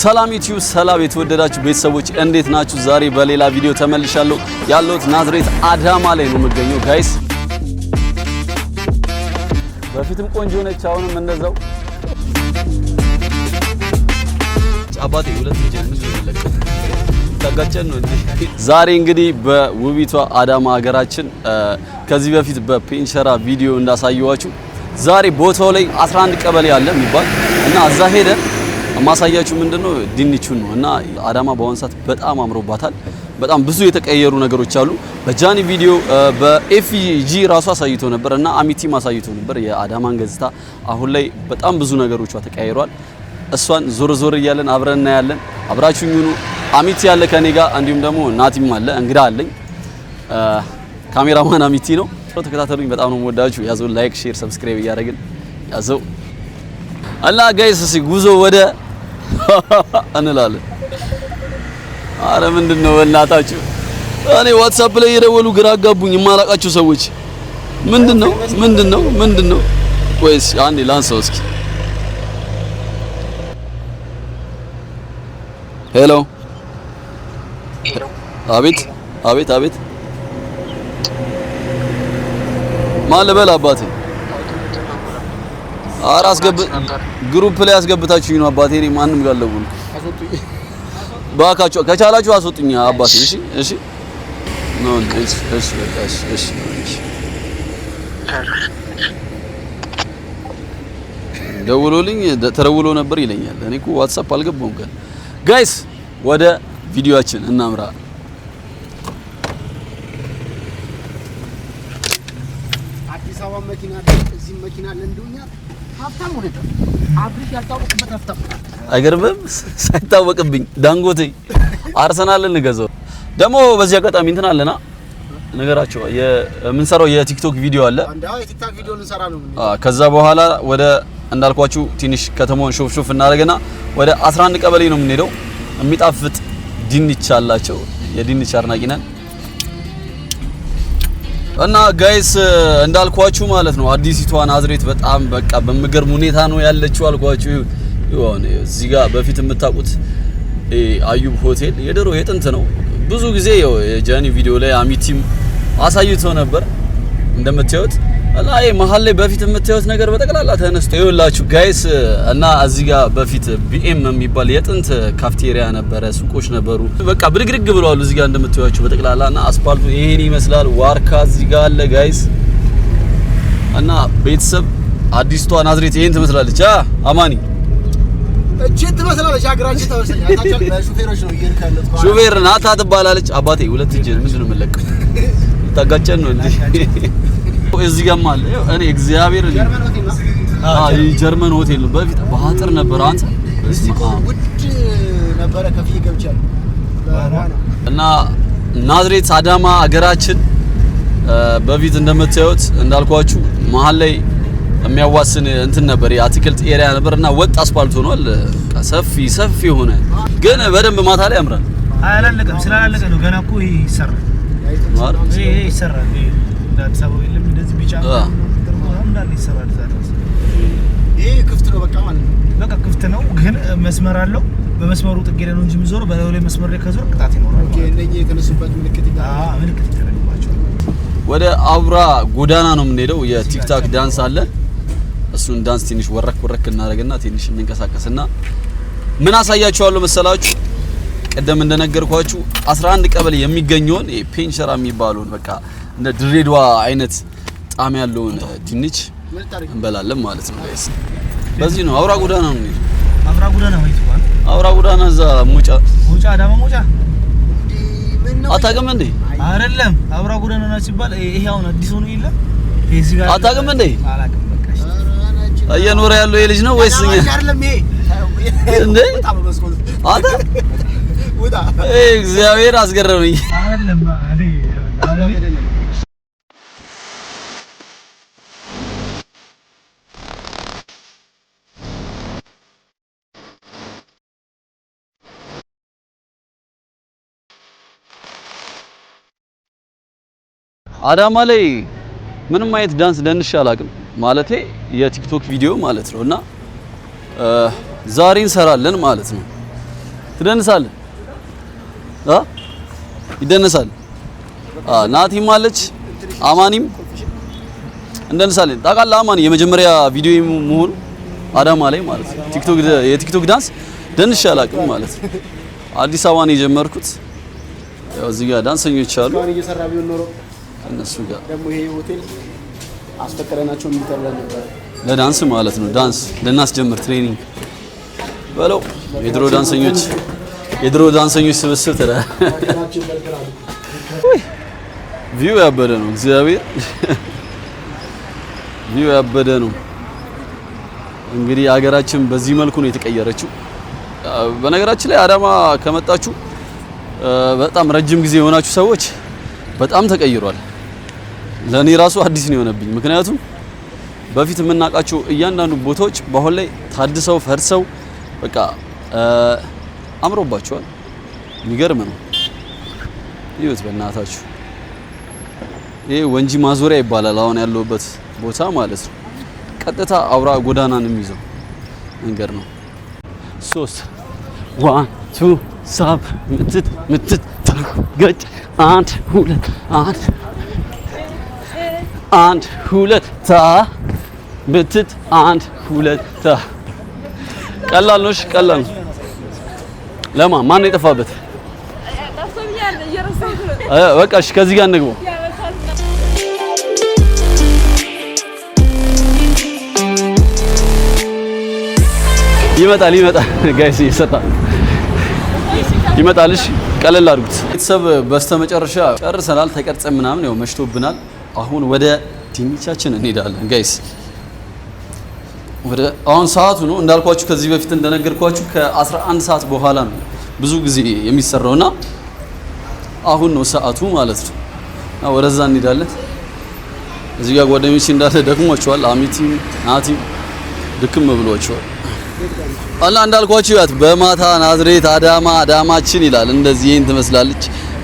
ሰላም ዩቲዩብ፣ ሰላም የተወደዳችሁ ቤተሰቦች፣ እንዴት ናችሁ? ዛሬ በሌላ ቪዲዮ ተመልሻለሁ። ያለሁት ናዝሬት አዳማ ላይ ነው የምገኘው guys። በፊትም ቆንጆ ነች፣ አሁንም እንደዛው። አባቴ ሁለት ልጅ ምን ታጋጨን ነው እንዴ? ዛሬ እንግዲህ በውቢቷ አዳማ ሀገራችን ከዚህ በፊት በፔንሸራ ቪዲዮ እንዳሳየዋችሁ ዛሬ ቦታው ላይ 11 ቀበሌ አለ የሚባል እና እዛ ሄደን ማሳያችሁ ምንድነው ድንቹን ነው። እና አዳማ በአሁን ሰዓት በጣም አምሮባታል። በጣም ብዙ የተቀየሩ ነገሮች አሉ። በጃኒ ቪዲዮ በኤፍጂ ራሱ አሳይቶ ነበር እና አሚቲም አሳይቶ ነበር የአዳማን ገጽታ። አሁን ላይ በጣም ብዙ ነገሮቿ ተቀያይሯል። እሷን ዞር ዞር እያለን አብረን እናያለን። አብራችሁኝ ሁኑ። አሚቲ አለ ከኔ ጋር፣ እንዲሁም ደግሞ ናቲም አለ፣ እንግዳ አለኝ። ካሜራማን አሚቲ ነው። ተከታተሉኝ። በጣም ነው የምወዳችሁ። ያዘው like፣ share፣ subscribe እያደረግን ያዘው እና guys እስኪ ጉዞ ወደ እንላለን። አረ ምንድን ነው በእናታችሁ? እኔ ዋትሳፕ ላይ የደወሉ ግራ አጋቡኝ የማላውቃቸው ሰዎች። ምንድን ነው ምንድን ነው ምንድን ነው? ወይስ አንዴ ላንሳው እስኪ። Hello፣ አቤት አቤት አቤት። ማን ልበል አባቴ? ኧረ አስገብ group ላይ አስገብታችሁኝ ነው አባቴ። እኔ ማንም ጋር አልደወልኩም። እባካችሁ ከቻላችሁ አስወጡኝ አባቴ። እሺ እሺ፣ no እሺ እሺ፣ በቃ እሺ እሺ እሺ። ደውሎልኝ ተደውሎ ነበር ይለኛል። እኔ እኮ ዋትሳፕ አልገባሁም ገና። Guys ወደ ቪዲዮአችን እናምራ። አዲስ አበባ መኪና አለ፣ እዚህም መኪና አለ። እንደውኛ ሀብታም ሆነ አብሪሽ ያልታወቅበት ሀብታም። አይገርምም? ሳይታወቅብኝ ዳንጎቴ አርሰናልን እንገዛው። ደግሞ በዚህ አጋጣሚ እንትን አለና ነገራቸው የምንሰራው የቲክቶክ ቪዲዮ አለ። አንድ አዎ የቲክቶክ ቪዲዮ ልንሰራ ነው። ከዛ በኋላ ወደ እንዳልኳችሁ ትንሽ ከተማውን ሾፍ ሾፍ እናደርግና ወደ 11 ቀበሌ ነው የምንሄደው። የሚጣፍጥ ድንች አላቸው። የድንች አድናቂ ነን። እና guys እንዳልኳችሁ ማለት ነው አዲሲቷ ናዝሬት በጣም በቃ በሚገርም ሁኔታ ነው ያለችው አልኳችሁ። ይሁን እዚህ ጋር በፊት የምታውቁት አዩብ ሆቴል የድሮ የጥንት ነው። ብዙ ጊዜ ያው የጃኒ ቪዲዮ ላይ አሚቲም አሳይቶ ነበር እንደምታዩት። እና ይሄ መሀል ላይ በፊት የምታዩት ነገር በጠቅላላ ተነስቶ ይኸውላችሁ guys። እና እዚህ ጋር በፊት ቢኤም የሚባል የጥንት ካፍቴሪያ ነበረ፣ ሱቆች ነበሩ። በቃ ብድግድግ ብለዋል እዚህ ጋር እንደምታዩቸው በጠቅላላ። እና አስፓልቱ ይሄን ይመስላል። ዋርካ እዚህ ጋር አለ guys። እና ቤተሰብ አዲስቷ ናዝሬት ይሄን ትመስላለች። አማኒ እቺን ትመስላለች፣ ሀገራችን ትመስላለች። በሹፌሮች ነው እየሄድክ ያለው። ሹፌር ናታ ትባላለች። አባቴ ሁለት እጅ ምንድን ነው የምንለቀው? ታጋጨን ነው እንዴ? እዚህ ጋርም አለ። እኔ እግዚአብሔር ጀርመን ሆቴል ነው። አዎ የጀርመን ሆቴል ነው። በፊት በአጥር ነበር። አንተ እዚህ እኮ ውድ ነበረ ከፍዬ ገብቻለሁ። እና ናዝሬት አዳማ ሀገራችን በፊት እንደምታዩት እንዳልኳችሁ መሀል ላይ የሚያዋስን እንትን ነበር፣ የአትክልት area ነበር እና ወጥ አስፓልት ሆኗል። ሰፊ ሰፊ ሆነ፣ ግን በደንብ ማታ ላይ ያምራል። አላለቀም። ስላላለቀ ነው ገና እኮ ይሄ ይሰራል። ይሄ ይሰራል። ይሄ እንደ አዲስ አበባ የለም እንደዚህ ቢጫ እንዳለ ይሰራል። እዛ ድረስ ይሄ ክፍት ነው በቃ ማለት ነው። በቃ ክፍት ነው፣ ግን መስመር አለው። በመስመሩ ጥግ ሄደህ ነው እንጂ የምትዞረው። በላዩ ላይ መስመር ላይ ከዞር ቅጣት ይኖራል። Okay፣ እነኚህ የተነሱበት ምልክት ይታያል። አዎ ምልክት ይደረግባቸዋል። ወደ አውራ ጎዳና ነው የምንሄደው። የቲክቶክ ዳንስ አለ። እሱን ዳንስ ትንሽ ወረክ ወረክ እናደርግና ትንሽ እንንቀሳቀስና ምን አሳያችኋለሁ መሰላችሁ? ቀደም እንደነገርኳችሁ 11 ቀበሌ የሚገኘውን ፔንሸራ የሚባለውን በቃ እንደ ድሬዳዋ አይነት ጣዕም ያለውን ድንች እንበላለን ማለት ነው guys። በዚህ ነው አውራ ጎዳና ነው የምንሄደው። አውራ ጎዳና ወይ ትባል አውራ ጎዳና እዛ ሙጫ ሙጫ አዳማ ሙጫ አታውቅም እንዴ? አይደለም። አውራ ጎዳና ነው ሲባል ይሄ አሁን አዲስ ሆኖ የለም ይሄ እዚህ ጋር አታውቅም እንዴ? አላውቅም። በቃ እሺ እየኖረ ያለው ይሄ ልጅ ነው ወይስ እኛ? አይደለም ይሄ እንዴ? ውጣ በመስኮት አንተ ውጣ። እግዚአብሔር አስገረመኝ። አይደለም እኔ አዳማ ላይ ምንም አይነት ዳንስ ደንሼ አላውቅም። ማለቴ የቲክቶክ ቪዲዮ ማለት ነው። እና ዛሬ እንሰራለን ማለት ነው። ትደንሳለህ? አ ይደነሳል። ናቲም አለች አማኒም እንደንሳለን። ታውቃለህ አማኒ የመጀመሪያ ቪዲዮ መሆኑ አዳማ ላይ ማለት ነው። ቲክቶክ የቲክቶክ ዳንስ ደንሼ አላውቅም ማለት ነው። አዲስ አበባ ነው የጀመርኩት። ያው እዚህ ጋር ዳንሰኞች አሉ። እየሰራ ቢሆን ኖሮ እነሱ ጋር ደግሞ ይሄ ሆቴል አስፈቅደናቸው የሚጠራን ነበር ለዳንስ ማለት ነው። ዳንስ ልናስጀምር training በለው። የድሮ ዳንሰኞች ስብስብ ተዳ view ያበደ ነው። እግዚአብሔር view ያበደ ነው። እንግዲህ ሀገራችን በዚህ መልኩ ነው የተቀየረችው። በነገራችን ላይ አዳማ ከመጣችሁ በጣም ረጅም ጊዜ የሆናችሁ ሰዎች በጣም ተቀይሯል። ለኔ ራሱ አዲስ ነው የሆነብኝ። ምክንያቱም በፊት የምናውቃቸው እያንዳንዱ ቦታዎች በአሁን ላይ ታድሰው ፈርሰው በቃ አምሮባቸዋል። የሚገርም ነው። ይሁት በእናታችሁ ይሄ ወንጂ ማዞሪያ ይባላል አሁን ያለውበት ቦታ ማለት ነው። ቀጥታ አውራ ጎዳናን የሚይዘው መንገድ ነው። 3 1 2 ሳብ ምትት ምትት ገጭ 1 2 1 1 2 ታ ምትት 1 2 ታ። ቀላል ነው። እሺ ቀላል ነው። ለማ ማን ነው የጠፋበት? በቃ እሺ ከዚህ ጋር እንግባው። ይመጣል ይመጣል guys ይሰጣል ይመጣል። እሺ ቀለል አድርጉት ቤተሰብ። በስተመጨረሻ ጨርሰናል። ተቀርጸን ምናምን ያው መሽቶብናል። አሁን ወደ ድንቻችን እንሄዳለን guys። ወደ አሁን ሰዓቱ ነው እንዳልኳችሁ ከዚህ በፊት እንደነገርኳችሁ ከ11 ሰዓት በኋላ ነው ብዙ ጊዜ የሚሰራውና አሁን ነው ሰዓቱ ማለት ነው። እና ወደዛ እንሄዳለን። እዚህ ጋር ጓደኞቼ እንዳለ ደክሟቸዋል። አሚቲም ናቲም ድክም ብሏቸዋል። እና እንዳልኳችሁ ያት በማታ ናዝሬት አዳማ አዳማችን ይላል። እንደዚህ ይሄን ትመስላለች።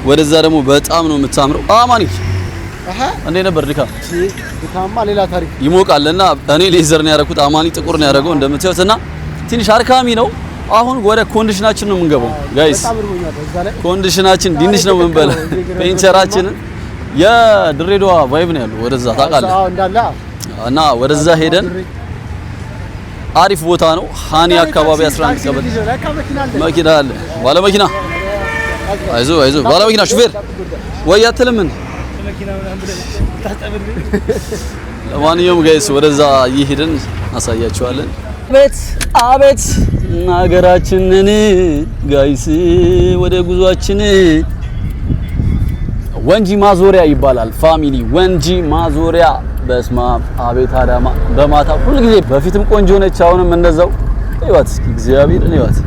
ወደዛ ደግሞ በጣም ነው የምታምረው። አማኒ እንዴ ነበር ድካም? ድካማ ሌላ ታሪክ ይሞቃልና እኔ leather ነው ያደረኩት፣ አማኒ ጥቁር ነው ያደረገው እንደምታዩት። እና ትንሽ አድካሚ ነው። አሁን ወደ condition ኣችን ነው የምንገባው guys። condition ኣችን ድንች ነው የምንበላ። ፔንቸራችንን የድሬዳዋ vibe ነው ያለው ወደዛ ታውቃለህ። እና ወደዛ ሄደን አሪፍ ቦታ ነው። ሃኒ አካባቢ 11 ቀበሌ መኪና አለ። ባለ መኪና አይዞ አይዞ፣ ባለ መኪና ሹፌር ወይ አትልም። ለማንኛውም guys ወደዛ እየሄድን አሳያችኋለን። አቤት አቤት ሀገራችንን guys፣ ወደ ጉዟችን ወንጂ ማዞሪያ ይባላል family፣ ወንጂ ማዞሪያ። በስማ አቤት አዳማ በማታ ሁሉ ጊዜ በፊትም ቆንጆ ነች፣ አሁንም እንደዛው። እይዋት እስኪ እግዚአብሔርን እይዋት።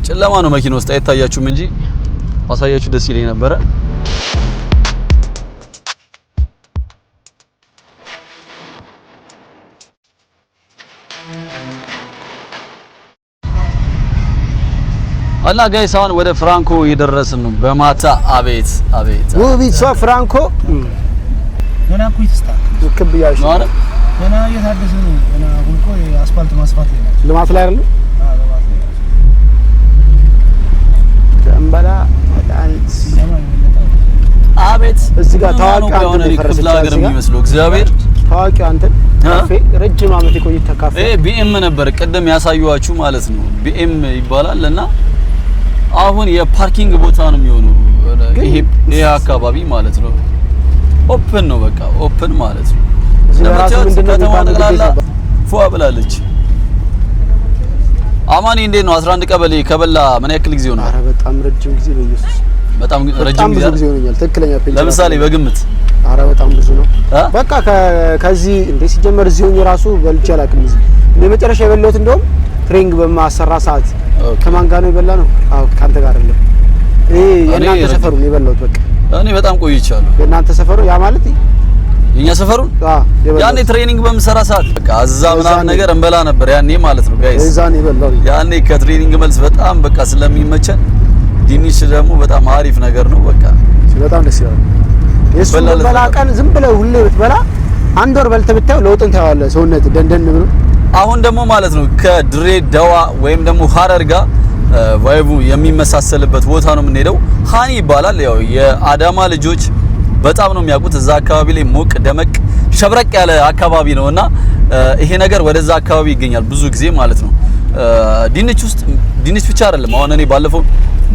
ጨለማ ነው መኪና ውስጥ አይታያችሁም እንጂ አሳያችሁ ደስ ይለኝ ነበረ። እና guys አሁን ወደ ፍራንኮ እየደረስን ነው በማታ። አቤት አቤት ውቢቷ ፍራንኮ ገና እኮ የተስተካከለ ክብ ያሽ ነው አይደል? ገና እየታደሰ ነው። ገና አሁን እኮ አስፋልት ማስፋት ላይ ናቸው። ልማት ላይ አይደል? አዎ ልማት ላይ ናቸው። ደንበላ መድኃኒት አቤት እዚህ ጋር ታዋቂ አንተ ክፍለ ሀገር የሚመስለው እግዚአብሔር ታዋቂ አንተ ካፌ ረጅም ዓመት የቆየ ካፌ ይሄ ቢኤም ነበር ቅድም ያሳየኋችሁ ማለት ነው። ቢኤም ይባላል እና አሁን የ parking ቦታ ነው የሚሆነው ይሄ ይሄ አካባቢ ማለት ነው። open ነው በቃ open ማለት ነው። ከተማ ጠቅላላ ፏ ብላለች። አማኒ እንዴት ነው 11 ቀበሌ ከበላ ምን ያክል ጊዜ ሆነ? ኧረ በጣም ረጅም ጊዜ ነው። ኢየሱስ በጣም ረጅም ጊዜ ብዙ ጊዜ ሆኖኛል። ትክክለኛ ፔንቸር ለምሳሌ በግምት ኧረ በጣም ብዙ ነው። በቃ ከዚህ እንደ ሲጀመር እዚህ ሆኜ ራሱ በልቼ አላውቅም። እዚህ እንደ መጨረሻ የበላሁት እንደውም training በማሰራ ሰዓት ከማን ጋር ነው የበላነው? አዎ ካንተ ጋር አይደለም። ይሄ የእናንተ ሰፈሩ ነው የበላሁት። በቃ እኔ በጣም ቆይቻለሁ። የእናንተ ሰፈሩ ያ ማለት የኛ ሰፈሩ ያኔ training በምሰራ ሰዓት በቃ እዛ ምናምን ነገር እንበላ ነበር ያኔ ማለት ነው guys። እዛን የበላሁት ያኔ ከ training መልስ በጣም በቃ ስለሚመቸን ድንች ደግሞ በጣም አሪፍ ነገር ነው። በቃ በጣም ደስ ይላል። የሱ በላ ቀን ዝም ብለህ ሁሌ ብትበላ አንድ ወር በልተህ ብታየው ለውጥን ታየዋለህ። ሰውነት ደንደን ብሎ አሁን ደግሞ ማለት ነው ከድሬዳዋ ወይም ደግሞ ሀረር ጋር vibe ኡ የሚመሳሰልበት ቦታ ነው የምንሄደው። ሃኒ ይባላል። ያው የአዳማ ልጆች በጣም ነው የሚያውቁት። እዛ አካባቢ ላይ ሞቅ ደመቅ ሸብረቅ ያለ አካባቢ ነውና ይሄ ነገር ወደዛ አካባቢ ይገኛል ብዙ ጊዜ ማለት ነው። ድንች ውስጥ ድንች ብቻ አይደለም። አሁን እኔ ባለፈው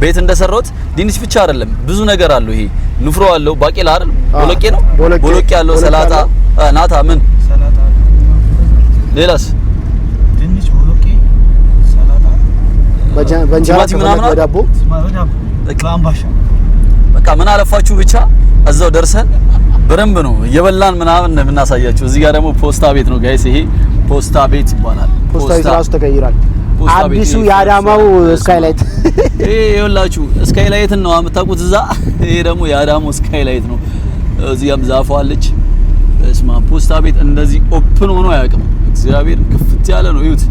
ቤት እንደሰራሁት ድንች ብቻ አይደለም፣ ብዙ ነገር አለው። ይሄ ንፍሮ አለው፣ ባቄላ አይደል፣ ቦሎቄ ነው፣ ቦሎቄ አለው፣ ሰላጣ ናታ፣ ምን ሰላጣ፣ ሌላስ፣ ድንች፣ ቦሎቄ፣ ሰላጣ፣ በእንጀራ ቲማቲም ምናምን በዳቦ በአምባሻ። በቃ ምን አለፋችሁ ብቻ እዛው ደርሰን በደንብ ነው እየበላን ምናምን የምናሳያችሁ። እዚህ ጋር ደግሞ ፖስታ ቤት ነው guys። ይሄ ፖስታ ቤት ይባላል። ፖስታ ቤት ራሱ ተቀይሯል። አዲሱ የአዳማው ስካይላይት ይሄ ይኸውላችሁ ስካይላይትን ነው የምታውቁት እዛ። ይሄ ደግሞ የአዳማው ስካይላይት ነው። እዚህ ጋርም ዛፏ አለች። እስማ ፖስታ ቤት እንደዚህ open ሆኖ አያውቅም። እግዚአብሔር ክፍት ያለ ነው። እዩት፣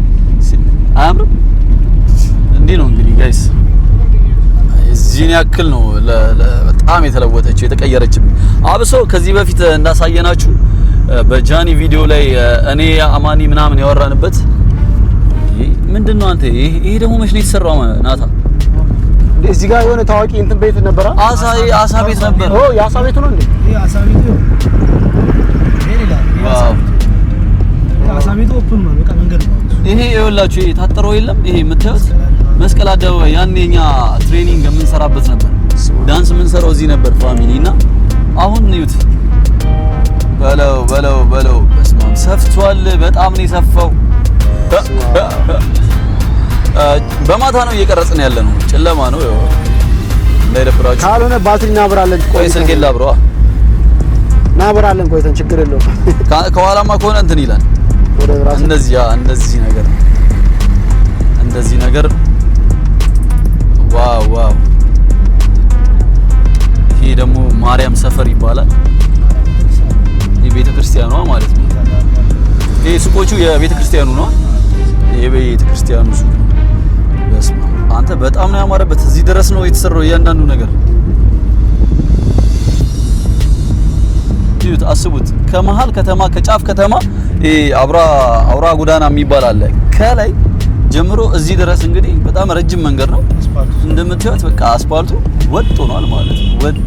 አያምርም? እንዲህ ነው እንግዲህ guys። እዚህን ያክል ነው በጣም የተለወጠችው የተቀየረችብኝ። አብሶ ከዚህ በፊት እንዳሳየናችሁ በጃኒ ቪዲዮ ላይ እኔ አማኒ ምናምን ያወራንበት ምንድነው አንተ ይሄ ደግሞ መች ነው የተሰራው? ናታ እዚህ ጋር የሆነ ታዋቂ እንትን ቤት ነበር። አሳ ቤት ነበር። ኦ የአሳ ቤቱ ነው እንዴ? ይሄ አሳ ቤቱ አሳ ቤቱ open ነው፣ በቃ መንገድ ነው። ይሄ ይኸውላችሁ ይሄ ታጠረው የለም ይሄ የምታዩት መስቀል አደባባይ ያኔ እኛ training የምንሰራበት ነበር። ዳንስ የምንሰራው እዚህ ነበር family። እና አሁን እዩት፣ በለው በለው በለው። በስመ አብ ሰፍቷል። በጣም ነው የሰፋው። በማታ ነው እየቀረጽን ያለ ነው። ጨለማ ነው ያው እንዳይደብራችሁ። ካልሆነ ባትሪ እናብራለን። ቆይ ስልኬን ላብረዋ። እናብራለን ቆይተን፣ ችግር የለውም። ከኋላማ ከሆነ እንትን ይላል። ወደ ራስ እንደዚህ ያ እንደዚህ ነገር እንደዚህ ነገር wow wow። ይሄ ደግሞ ማርያም ሰፈር ይባላል። ይሄ ቤተክርስቲያኗ ማለት ነው። ይሄ ሱቆቹ የቤተክርስቲያኑ ነው። ይሄ ቤተክርስቲያኑ ሱቅ ነው። በስመ አብ አንተ በጣም ነው ያማረበት። እዚህ ድረስ ነው የተሰራው እያንዳንዱ ነገር። እዩት፣ አስቡት። ከመሃል ከተማ ከጫፍ ከተማ ይሄ አውራ ጎዳና የሚባል አለ። ከላይ ጀምሮ እዚህ ድረስ እንግዲህ በጣም ረጅም መንገድ ነው። እንደምታዩት በቃ አስፋልቱ ወጥ ሆኗል ማለት ነው። ወጥ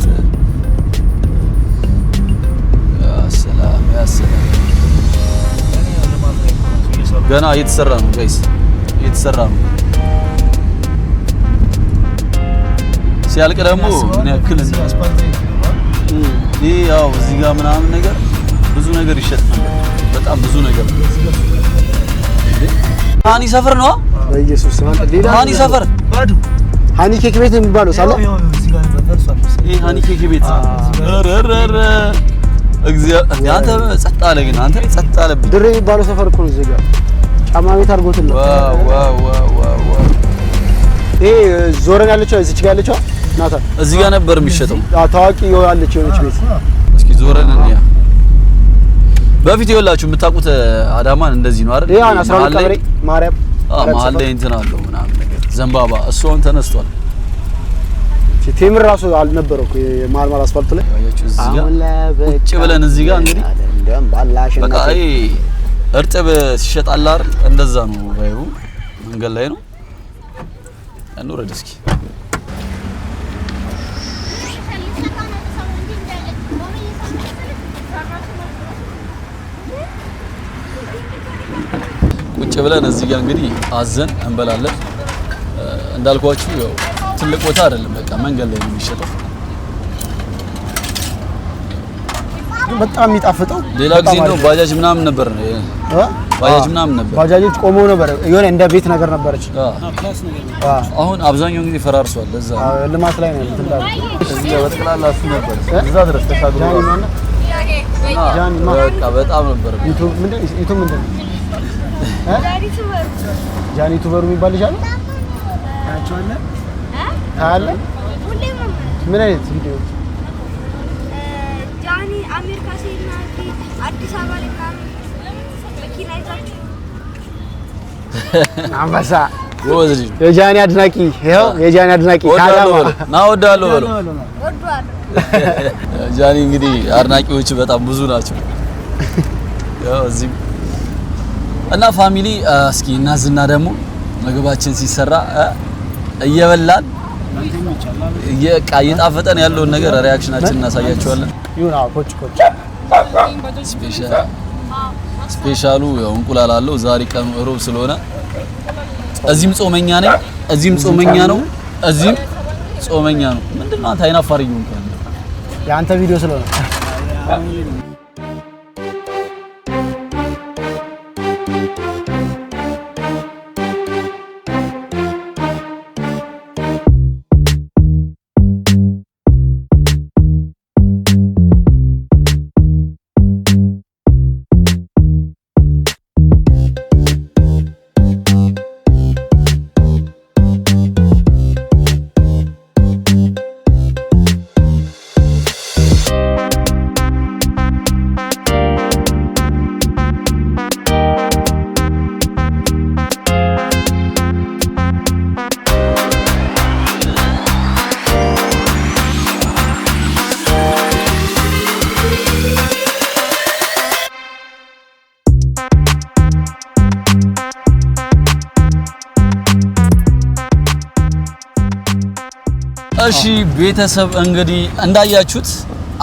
ያ ሰላም ያ ሰላም። ገና እየተሰራ ነው guys፣ እየተሰራ ነው። ሲያልቅ ደግሞ ምን ያክል ይሄ ያው እዚህ ጋር ምናምን ነገር ብዙ ነገር ይሸጥ ነበር። በጣም ብዙ ነገር ሃኒ ሰፈር ነው። በኢየሱስ አንተ ሌላ ሃኒ ሰፈር ባዶ ሃኒ ኬክ ቤት የሚባለው ሳለ ይሄ ሃኒ ኬክ ቤት። ኧረ ኧረ እግዚአብሔር አንተ ጸጥ አለ ግን አንተ ጸጥ አለብኝ። ድሬ የሚባለው ሰፈር እኮ ነው። እዚህ ጋር ጫማ ቤት አድርጎት ነው። wow wow wow wow። ይሄ ዞረን ያለችው እዚች ጋር ያለችው ናታ። እዚህ ጋር ነበር የሚሸጠው። ታዋቂ ያለች የሆነች ቤት። እስኪ ዞረን እንያ። በፊት ይኸውላችሁ የምታውቁት አዳማን እንደዚህ ነው አይደል? ይሄ አሁን 12 ቀበሌ ማርያም መሀል ላይ እንትን አለው ምናምን ነገር ዘንባባ፣ እሱ አሁን ተነስቷል። ቴምር ራሱ አልነበረው እኮ የመሀል መሀል አስፋልቱ ላይ አያችሁ። እዚህ ጋር ቁጭ ብለን እዚህ ጋር እንግዲህ በቃ ይሄ እርጥብ ሲሸጣል አይደል? እንደዛ ነው vibe ኡ። መንገድ ላይ ነው። እንውረድ እስኪ። ቁጭ ብለን እዚህ ጋር እንግዲህ አዘን እንበላለን። እንዳልኳችሁ ያው ትልቅ ቦታ አይደለም፣ በቃ መንገድ ላይ ነው የሚሸጠው። በጣም የሚጣፍጠው ሌላ ጊዜ እንደው ባጃጅ ምናምን ነበር፣ ባጃጅ ምናምን ነበር። ባጃጆች ቆመው ነበር፣ የሆነ እንደ ቤት ነገር ነበረች። አሁን አብዛኛውን ጊዜ ፈራርሷል። ለዛ ልማት ላይ ነው። እዚህ ጋር በጠቅላላ እሱ ነበር እዛ ድረስ ተሻግሮ በቃ በጣም ነበር። ዩቲዩብ ምንድን ነው? ጃኒ ቱበሩ የሚባል ልጅ አለ። ታያለህ? ምን አይነት ቪዲዮ? ጃኒ አሜሪካ ሲሄድ አዲስ አበባ ላይ ምናምን መኪና ይዛችሁ አንበሳ ጎበዝ ልጅ ነው። የጃኒ አድናቂ ይኸው፣ የጃኒ አድናቂ እወዳለሁ በለው ና፣ እወዳለሁ በለው። ወዷለሁ። ጃኒ እንግዲህ አድናቂዎች በጣም ብዙ ናቸው። ያው እዚህም እና family እስኪ እናዝና ደግሞ ምግባችን ሲሰራ እየበላን እየጣፈጠን ያለውን ነገር reaction ኣችን እናሳያቸዋለን። ይሁን። አዎ ኮጭ ኮጭ special ኡ ያው እንቁላል አለው። ዛሬ ቀኑ እሮብ ስለሆነ እዚህም ጾመኛ ነኝ፣ እዚህም ጾመኛ ነው፣ እዚህም ጾመኛ ነው። ምንድነው አንተ አይናፋር እየሆንክ ያለው? የአንተ ቪዲዮ ስለሆነ እሺ ቤተሰብ እንግዲህ እንዳያችሁት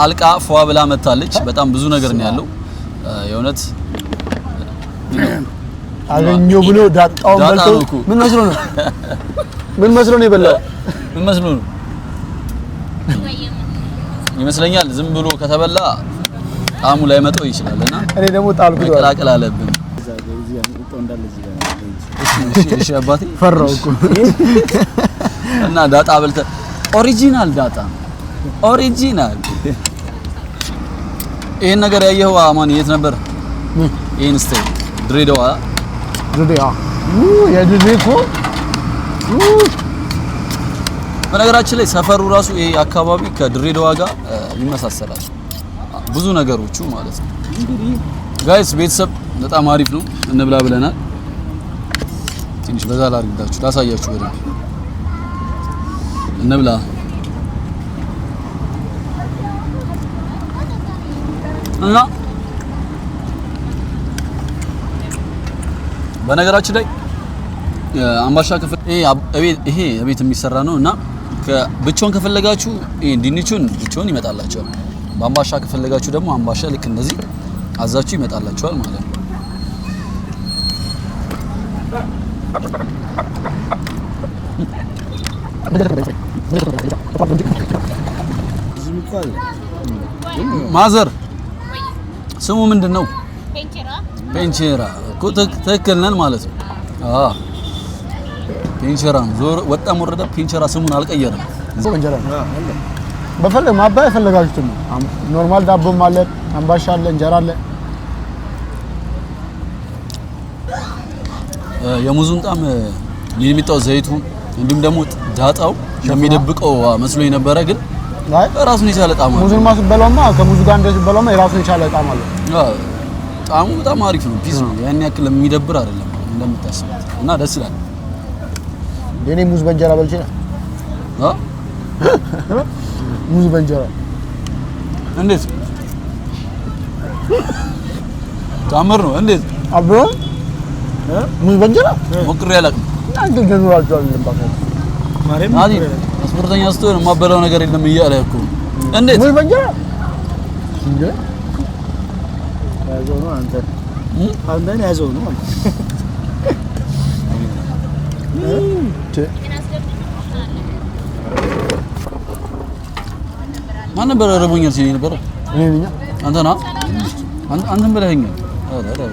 አልቃ ፏ ብላ መታለች። በጣም ብዙ ነገር ነው ያለው። የእውነት አገኘው ብሎ ዳጣውን በልቶ ምን መስሎ ነው? ምን መስሎ ነው የበላው? ምን መስሎ ነው ይመስለኛል። ዝም ብሎ ከተበላ ጣዕሙ ላይመጣው ይችላል እና እኔ ደግሞ ጣልኩት። መቀላቀል አለብን። እሺ አባቴ ፈራው እኮ እና ዳጣ በልተህ original ዳጣ original። ይሄን ነገር ያየኸው አማን የት ነበር? ይሄን style ድሬዳዋ። ድሬዳዋ የድሬ እኮ በነገራችን ላይ ሰፈሩ ራሱ ይሄ አካባቢ ከድሬዳዋ ጋር ይመሳሰላል ብዙ ነገሮቹ ማለት ነው። guys ቤተሰብ በጣም አሪፍ ነው፣ እንብላ ብለናል። ትንሽ በዛ ላድርግላችሁ ላሳያችሁ በደንብ እንብላ። እና በነገራችን ላይ አምባሻ ክፍል ይሄ ቤት የሚሰራ ነው እና ብቻውን ከፈለጋችሁ ይሄ ድንቹን ብቻውን ይመጣላችኋል። በአምባሻ ከፈለጋችሁ ደግሞ አምባሻ ልክ እንደዚህ አዛችሁ ይመጣላችኋል ማለት ነው። ማዘር ስሙ ምንድን ነው? ፔንቼራ እኮ ትክክል ነን ማለት ነው። አዎ ፔንቼራ ነው። ዞር ወጣም ወረደ ፔንቼራ ስሙን አልቀየረም። እንጀራ ነው። በፈለግ ማባያ የፈለጋችሁትን ነው። normal ዳቦም አለ፣ አምባሻ አለ፣ እንጀራ አለ። የሙዙን ጣም የሚጣው ዘይቱ እንዲሁም ደግሞ ዳጣው የሚደብቀው መስሎኝ ነበረ፣ ግን ራሱን የቻለ ጣም አለው። ሙዙን ማስበላውማ ከሙዙ ጋር እንደዚህ በላውማ የራሱን የቻለ ጣም አለው። አዎ ጣሙ በጣም አሪፍ ነው። peace ነው። ያን ያክል የሚደብር አይደለም እንደምታስቡት እና ደስ ይላል። የኔ ሙዝ በእንጀራ በልቼ ነው። ሙዝ በእንጀራ እንዴት ታምር ነው። እንዴት አብሮ ሙዝ በእንጀራ ሞክሬ አላውቅም። እናንተ ጀምራችሁ አይደለም ባካችሁ። ማርያም ስፖርተኛ ስትሆን የማበላው ነገር የለም እያለ እኮ እንዴት ሙዝ በእንጀራ እንዴ? ያዘው ነው አንተ አንተን ያዘው ነው አንተ። ማን ነበር ረቦኛል ሲለኝ ነበር? እኔ ነኝ። አንተ ነህ? አንተም ብለኸኛል። ኧረ ኧረ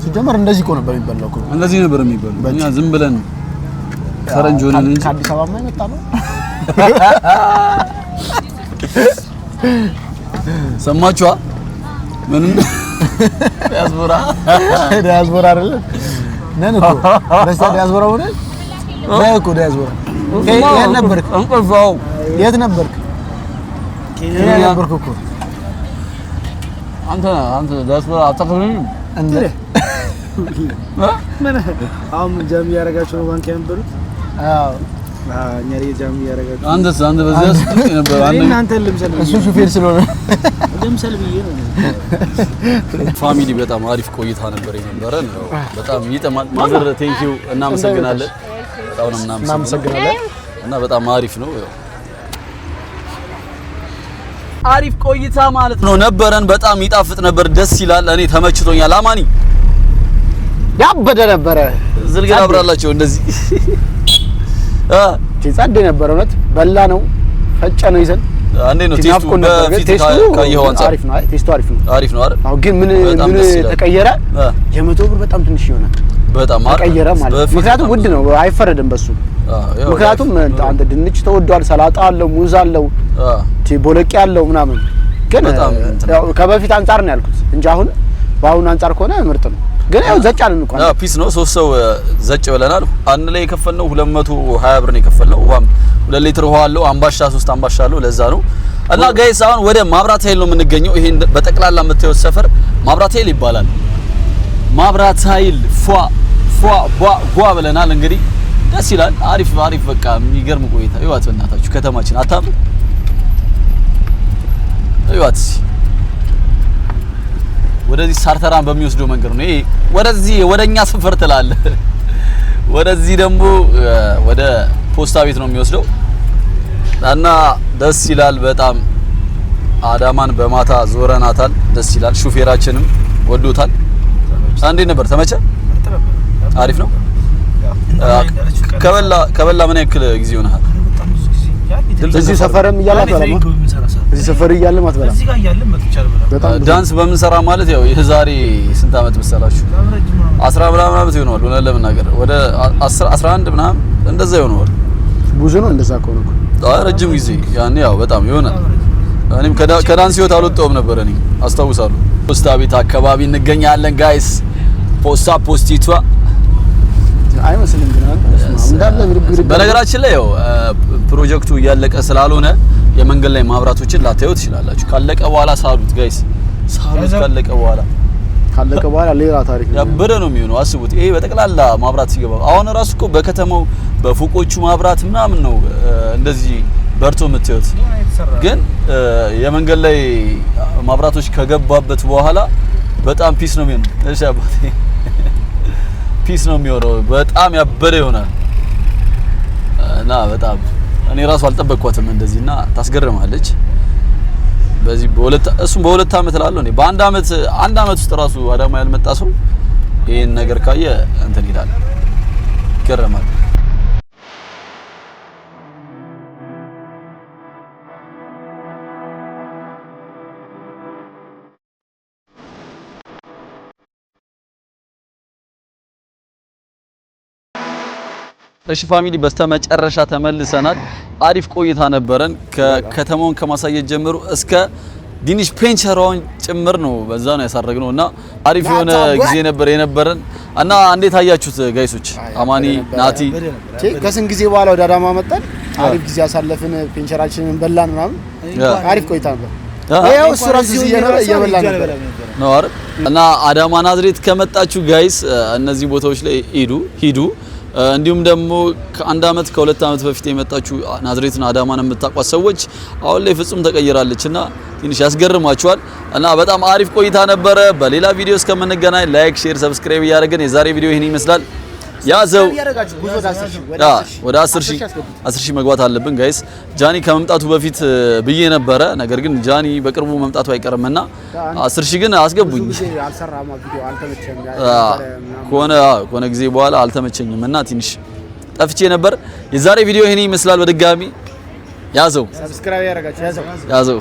ሲጀመር እንደዚህ እኮ ነበር የሚበላው እኮ። እንደዚህ ነበር የሚበላው። እኛ ዝም ብለን ፈረንጅ ሆነን እንጂ ከአዲስ አበባ የመጣ ነው። ሰማችኋ? ምንም ዲያስፖራ ዲያስፖራ አይደለ ነን እኮ ረስታ ዲያስፖራ ሆነ ነን እኮ ዲያስፖራ። የት ነበርክ? እንቅልፋው የት ነበርክ? ኬንያ ነበርክ እኮ አንተ አንተ ዲያስፖራ አታከብርም እንዴ? ምን አሁን jam እያደረጋችሁ ነው ባንክ የነበሩት? አዎ እኛ ላይ jam እያደረጋችሁ። አንተስ አንተ በዚያ ስትል ነበር። እኔ እናንተን ልምሰል እሱ ሹፌር ስለሆነ ልምሰል ብዬ ነው። Family በጣም አሪፍ ቆይታ ነበር የነበረን። በጣም ይጥማል። Mother thank you እናመሰግናለን። በጣም ነው እናመሰግናለን። እና በጣም አሪፍ ነው። አሪፍ ቆይታ ማለት ነው ነበረን። በጣም ይጣፍጥ ነበር፣ ደስ ይላል። እኔ ተመችቶኛል። አማኒ ያበደ ነበረ። ዝልግል አብራላቸው እንደዚህ ጸዴ ነበር። እውነት በላ ነው ፈጨ ነው ይዘን አንዴ ነው taste ኡ በፊት ካየኸው አንፃር አሪፍ ነው። አይ taste ኡ አሪፍ ነው፣ አሪፍ ነው አይደል? አዎ። ግን ምን ምን ተቀየረ? የ100 ብር በጣም ትንሽ ይሆናል። በጣም ተቀየረ ማለት ምክንያቱም ውድ ነው፣ አይፈረድም በሱ። ምክንያቱም አንተ ድንች ተወዷል፣ ሰላጣ አለው፣ ሙዝ አለው፣ ቦለቄ አለው ምናምን። ግን ያው ከበፊት አንፃር ነው ያልኩት እንጂ አሁን በአሁኑ አንፃር ከሆነ ምርጥ ነው። ግን ያው ዘጭ አለን እንኳን Peace ነው። ሶስት ሰው ዘጭ ብለናል። አንድ ላይ የከፈልነው 220 ብር ነው የከፈልነው። ውሃም 2 ሊትር ውሃ አለው፣ አምባሻ 3 አምባሻ አለው። ለዛ ነው እና guys አሁን ወደ ማብራት ኃይል ነው የምንገኘው። ይሄን በጠቅላላ የምታዩት ሰፈር ማብራት ኃይል ይባላል። ማብራት ኃይል ፏ ፏ ቧ ጓ ብለናል። እንግዲህ ደስ ይላል። አሪፍ አሪፍ በቃ የሚገርም ቆይታ። ይዋት በእናታችሁ ከተማችን አታምር። ይዋት ወደዚህ ሳርተራን በሚወስደው መንገድ ነው። ይሄ ወደዚህ ወደኛ ሰፈር ትላለህ። ወደዚህ ደግሞ ወደ ፖስታ ቤት ነው የሚወስደው እና ደስ ይላል በጣም። አዳማን በማታ ዞረናታል። ደስ ይላል። ሹፌራችንም ወዶታል። እንዴት ነበር? ተመቸ? አሪፍ ነው። ከበላ ምን ያክል ጊዜ ሆነሃል? እዚህ ሰፈርም እያለ አትበላም። እዚህ ሰፈር እያለ አትበላም። ዳንስ በምንሰራ ማለት ያው የዛሬ ስንት አመት መሰላችሁ? 10 ምናምን አመት ይሆነዋል። እውነት ለመናገር ወደ 10 11 ምናምን እንደዛ ይሆነዋል። ብዙ ነው እንደዛ ከሆነ እኮ ረጅም ጊዜ ያኔ ያው በጣም ይሆናል። እኔም ከዳንስ ህይወት አልወጣሁም ነበር። እኔ አስታውሳለሁ። ፖስታ ቤት አካባቢ እንገኛለን guys። ፖስታ ፖስቲቷ አይመስልም ግን እንዳለ ብድግ። በነገራችን ላይ ያው ፕሮጀክቱ እያለቀ ስላልሆነ የመንገድ ላይ ማብራቶችን ላታዩ ትችላላችሁ። ካለቀ በኋላ ሳሉት guys፣ ሳሉት። ካለቀ በኋላ ሌላ ታሪክ ነው፣ ያበደ ነው የሚሆነው። አስቡት፣ ይሄ በጠቅላላ ማብራት ሲገባ አሁን ራሱ እኮ በከተማው በፎቆቹ ማብራት ምናምን ነው እንደዚህ በርቶ የምታዩት። ግን የመንገድ ላይ ማብራቶች ከገባበት በኋላ በጣም peace ነው የሚሆነው። እሺ አባቴ peace ነው የሚሆነው። በጣም ያበደ ይሆናል እና በጣም እኔ ራሱ አልጠበቅኳትም እንደዚህ እና ታስገርማለች። በዚህ በሁለት እሱም በሁለት አመት እላለሁ እኔ በአንድ አመት አንድ አመት ውስጥ ራሱ አዳማ ያልመጣ ሰው ይሄን ነገር ካየ እንትን ይላል፣ ይገረማል። እሺ family በስተመጨረሻ ተመልሰናል። አሪፍ ቆይታ ነበረን። ከከተማውን ከማሳየት ጀምሮ እስከ ድንች ፔንቸሯን ጭምር ነው በዛ ነው ያሳረግነው እና አሪፍ የሆነ ጊዜ ነበር የነበረን እና እንዴት አያችሁት guys ኦች? አማኒ ናቲ፣ ከስንት ጊዜ በኋላ ወደ አዳማ መጣን። አሪፍ ጊዜ አሳለፍን። ፔንቸራችንን በላን ምናምን፣ አሪፍ ቆይታ ነበር። ያው እሱ ራሱ እየበላ ነበር ነው አይደል? እና አዳማ ናዝሬት ከመጣችሁ guys እነዚህ ቦታዎች ላይ ሂዱ። እንዲሁም ደግሞ ከአንድ አመት ከሁለት አመት በፊት የመጣችሁ ናዝሬትን አዳማን የምታውቋት ሰዎች አሁን ላይ ፍጹም ተቀይራለችና ትንሽ ያስገርማችኋል። እና በጣም አሪፍ ቆይታ ነበረ። በሌላ ቪዲዮ እስከምንገናኝ like፣ share፣ subscribe እያደረግን የዛሬ ቪዲዮ ይህን ይመስላል። ያዘው ወደ 10 ሺህ መግባት አለብን guys። ጃኒ ከመምጣቱ በፊት ብዬ ነበረ፣ ነገር ግን ጃኒ በቅርቡ መምጣቱ አይቀርምና 10 ሺህ ግን አስገቡኝ። ከሆነ ጊዜ በኋላ አልተመቸኝም እና ትንሽ ጠፍቼ ነበር። የዛሬ ቪዲዮ ይሄን ይመስላል። በድጋሚ ያዘው Subscribe ያደረጋችሁ ያዘው ያዘው።